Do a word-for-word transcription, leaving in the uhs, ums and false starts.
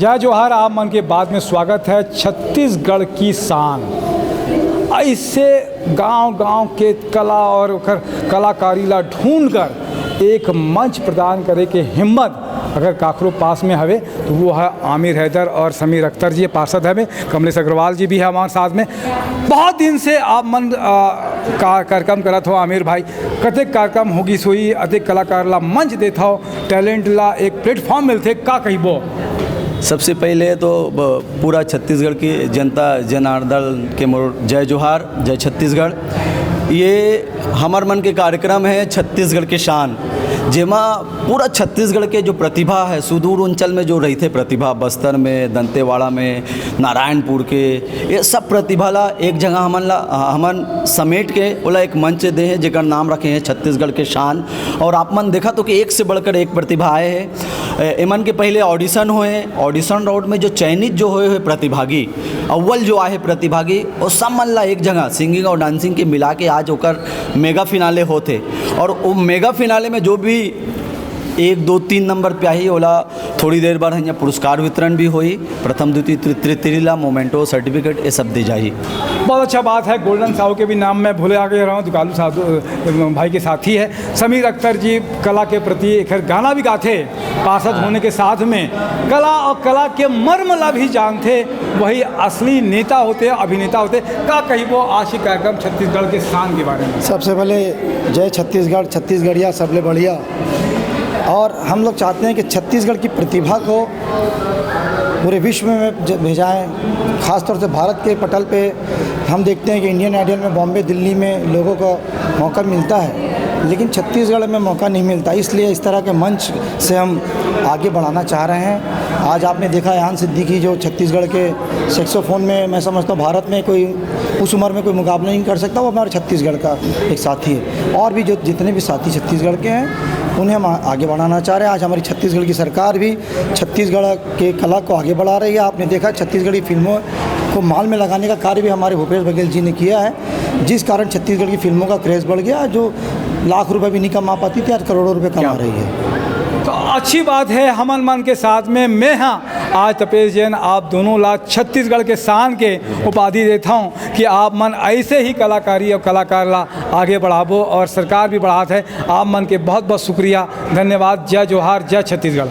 जय जोहार, आप मन के बात में स्वागत है। छत्तीसगढ़ की शान, ऐसे गांव-गांव के कला और ओकर कलाकारी ला ढूंढकर एक मंच प्रदान करे के हिम्मत अगर काकरो पास में हवे, तो वो है आमिर हैदर और समीर अख्तर जी, पार्षद हवे, कमलेश अग्रवाल जी भी है हमारे साथ में। बहुत दिन से आप मन, आ, का कार्यक्रम करत हो आमिर भाई, कतेक कार्यक्रम होगिस होही, अतेक कलाकार ला मंच देत हो, टैलेंट ला एक प्लेटफॉर्म मिलथे, का कहिबो? सबसे पहले तो ब-, पूरा छत्तीसगढ़ की जनता जनार्दन के मोर जय जोहार, जय छत्तीसगढ़। ये हमर मन के कार्यक्रम है छत्तीसगढ़ के शान, जेमा पूरा छत्तीसगढ़ के जो प्रतिभा है, सुदूर अंचल में जो रहिथे प्रतिभा, बस्तर में, दंतेवाड़ा में, नारायणपुर के, ये सब प्रतिभा ला एक जगह हमन ला, हमन समेट के ओला एक मंच दे हैं, जेकर नाम रखे हैं छत्तीसगढ़ के शान। और आप मन देखा तो कि एक से बढ़कर एक प्रतिभा आए हैं। ए-, एमन के पहले ऑडिशन होए, ऑडिशन राउंड में जो चयनित जो होए हुए प्रतिभागी, अव्वल जो आए प्रतिभागी, वो सब मन ला एक जगह सिंगिंग और डांसिंग के मिला के आज ओकर मेगा फिनाले होथे। और वो मेगा फिनाले में जो भी एक, दो, तीन नंबर पे आही, ओला थोड़ी देर बाद यहाँ पुरस्कार वितरण भी होई। प्रथम, द्वितीय, तृ-, तृतीय ला मोमेंटो, सर्टिफिकेट, ये सब दे जाही। बहुत अच्छा बात है, गोल्डन साहू के भी नाम मैं भूले आ गए रहा हूँ, दुकालू साधु, अ, भाई के साथी है। समीर अख्तर जी कला के प्रति एक गाना भी गाथे, पार्षद होने के साथ में कला और कला के मर्म ला भी जानथे, वही असली नेता होते, अभिनेता होते। का कहिबो आज के कार्यक्रम छत्तीसगढ़ के शान के बारे में? सबसे पहले जय छत्तीसगढ़, छत्तीसगढ़िया सबले बढ़िया। और हम लोग चाहते हैं कि छत्तीसगढ़ की प्रतिभा को पूरे विश्व में ज-, भेजाएं। खासतौर से भारत के पटल पे हम देखते हैं कि इंडियन आइडल में बॉम्बे, दिल्ली में लोगों को मौका मिलता है, लेकिन छत्तीसगढ़ में मौका नहीं मिलता, इसलिए इस तरह के मंच से हम आगे बढ़ाना चाह रहे हैं। आज आपने देखा अयान सिद्दीकी, जो छत्तीसगढ़ के सैक्सोफोन में, मैं समझता हूँ, भारत में कोई उस उम्र में कोई मुकाबला नहीं कर सकता, वो हमारे छत्तीसगढ़ का एक साथी है। और भी जो जितने भी साथी छत्तीसगढ़ के हैं, उन्हें हम आ-, आगे बढ़ाना चाह रहे हैं। आज हमारी छत्तीसगढ़ की सरकार भी छत्तीसगढ़ के कला को आगे बढ़ा रही है। आपने देखा, छत्तीसगढ़ी फिल्मों को माल में लगाने का कार्य भी हमारे भूपेश बघेल जी ने किया है, जिस कारण छत्तीसगढ़ की फिल्मों का क्रेज बढ़ गया। जो लाख रुपए भी नहीं कमा पाती थी, आज करोड़ों रुपए कमा रही है। तो अच्छी बात है, हमन मन के साथ में मैं, हाँ, आज तपेश जैन आप दोनों ला छत्तीसगढ़ के शान के उपाधि देता हूँ कि आप मन ऐसे ही कलाकारी और कलाकार ला आगे बढ़ाबो और सरकार भी बढ़ात है। आप मन के बहुत बहुत शुक्रिया, धन्यवाद। जय जोहार, जय छत्तीसगढ़।